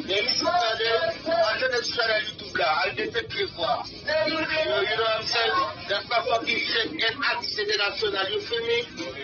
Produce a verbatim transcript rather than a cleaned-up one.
Demisyon tande, al tande sou chanèl YouTube la, al detekte vwa. You, you know what I'm saying? That's my fucking shit. N A T S International, you feel me?